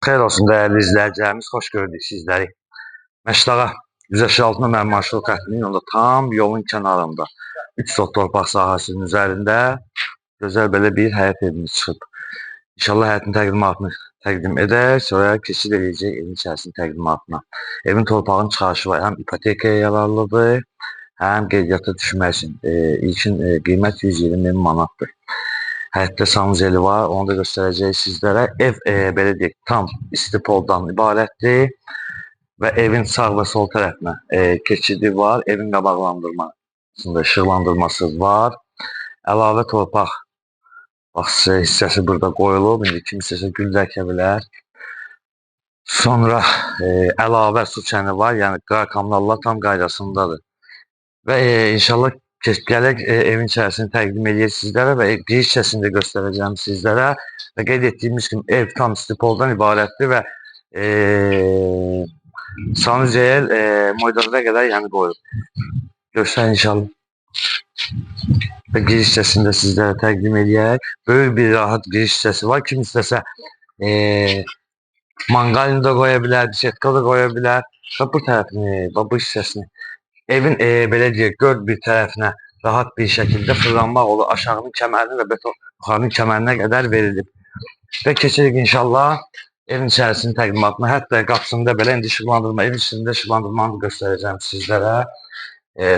Xeyir olsun dəyərli izləyicilərimiz, xoş gördük sizləri. Məşdağa 156 nömrə marşrut xəttinin yolunda tam yolun kənarında 3 sot torpaq sahəsinin üzərində gözəl belə bir həyət evimiz çıxıb. İnşallah həyətin təqdimatını təqdim edək, sonra keçid edəcək evin içərisinin təqdimatına. Evin torpağın çıxarışı var, həm ipotekaya yararlıdır, həm qeydiyyata düşmək üçün. İlkin qiymət 120 min manatdır. Həyətdə sanuzeli var, onu da göstərəcəyik sizlərə. Ev belə deyək, tam istipoldan ibarətdir və evin sağ və sol tərəfinə keçidi var. Evin qabaqlandırmasında işıqlandırması var. Əlavə torpaq bağçası hissəsi burada qoyulub. İndi kim istəsə gül də əkə bilər. Sonra əlavə su çəni var, yəni kommunallar tam qaydasındadır. Və inşallah gələk evin içərisini təqdim eləyək sizlərə və giriş hissəsini də göstərəcəm sizlərə. Və qeyd etdiyimiz kimi ev tam istipoldan ibarətdir və sanuzel moydağına qədər yəni qoyulub. Göstər inşallah. Və giriş hissəsini də sizlərə təqdim eləyək. Böyük bir rahat giriş hissəsi var. Kim istəsə manqalini də qoya bilər, bisetka da qoya bilər. Və bu tərəfini, və bu hissəsini evin belə deyək, dörd bir tərəfinə rahat bir şəkildə fırlanmaq olur. Aşağının kəmərini və beton yuxarının kəmərinə qədər verilib. Və keçirik inşallah evin içərisinin təqdimatına. Hətta qapısında belə indi işıqlandırma, evin içində işıqlandırmanı göstərəcəm sizlərə.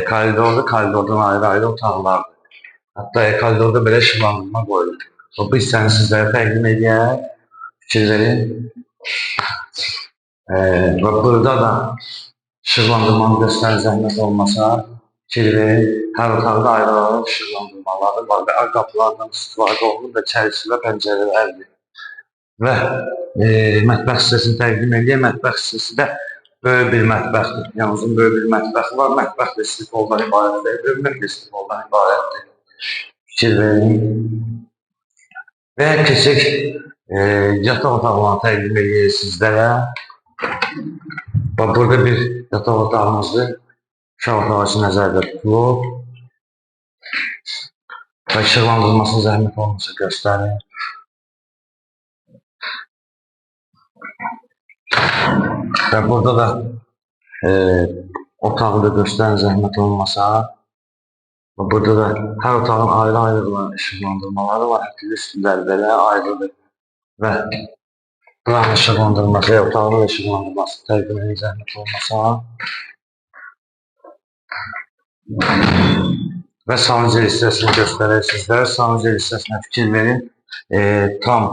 Koridorda, koridordan ayrı-ayrı otaqlardır. Hətta koridorda belə işıqlandırma qoyulub. Bu hissəni sizlərə təqdim edək. Fikir verin. Və burada da işıqlandırmanı göstərin zəhmət olmasa. Fikir verin. Hər otaqda ayrı-ayrı işıqlandırmaları var və qapılardan istifadə olunur və içərisi və pəncərələrdir. Və mətbəx hissəsini təqdim edeyim. Mətbəx hissəsi də böyük bir mətbəxdir. Yəni uzun böyük bir mətbəxi var. Mətbəx də istipoldan ibarətdir. Ümumiyyətlə istipoldan ibarətdir. Fikir verin. Və keçək yataq otaqlarını təqdim edeyim sizlərə. Bax, burada bir yataq otağımızdır. Uşaq otağı üçün nəzərdə tutulub. Və işıqlandırmasını zəhmət olmasa göstərin. Və burada da otağı da göstərin zəhmət olmasa. Və burada da hər otağın ayrı-ayrı işıqlandırmaları var. Hətta üstlər belə ayrıdır. Və buranın işıqlandırması, otağın işıqlandırması təqdim edin zəhmət olmasa. Və sanuzel hissəsini göstərək sizlərə. Sanuzel hissəsinə fikir verin. Tam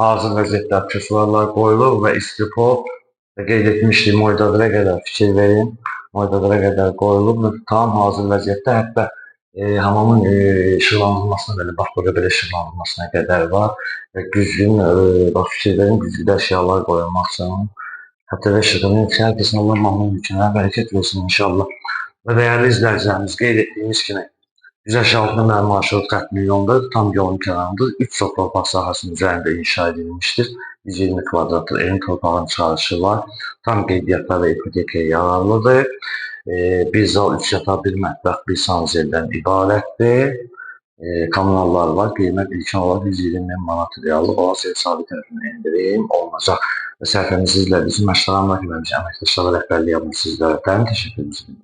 hazır vəziyyətdə aksesuarlar qoyulur və istipol və qeyd etmişdik moydadara qədər fikir verin. Moydadara qədər qoyulub və tam hazır vəziyyətdə. Hətta hamamın işıqlandırmasına belə, bax burada belə işıqlandırmasına qədər var. Və güzgünün, bax fikir verin, güzgüdə əşyalar qoyulmaq üçün. Hətta və işıqlandırma üçün hər kəsin Allah mamnun mümkünə bərəkət versin inşallah. Və dəyərli izləyicilərimiz, qeyd etdiyimiz kimi 156 nömrə marşrut xəttinin yolundadır, tam yolun kənarındadır. 3 sot torpaq sahəsinin üzərində inşa edilmişdir. 120 kvadratlıq evin torpağın çıxarışı var. Tam qeydiyyatlar və ipotekaya yararlıdır. Bir zal, 3 yataq, bir mətbəx, bir sanuzeldən ibarətdir. Kommunallar var. Qiymət ilkin olaraq 120 min manat reallıq. Olarsa ev sahibi tərəfindən endirim olunacaq. Və səhifəmizi izlədiyiniz üçün Məşdağa Əmlak əməkdaşları rəhbərliyi adına sizlərə dərin təşəkkürümüzü bildiririk.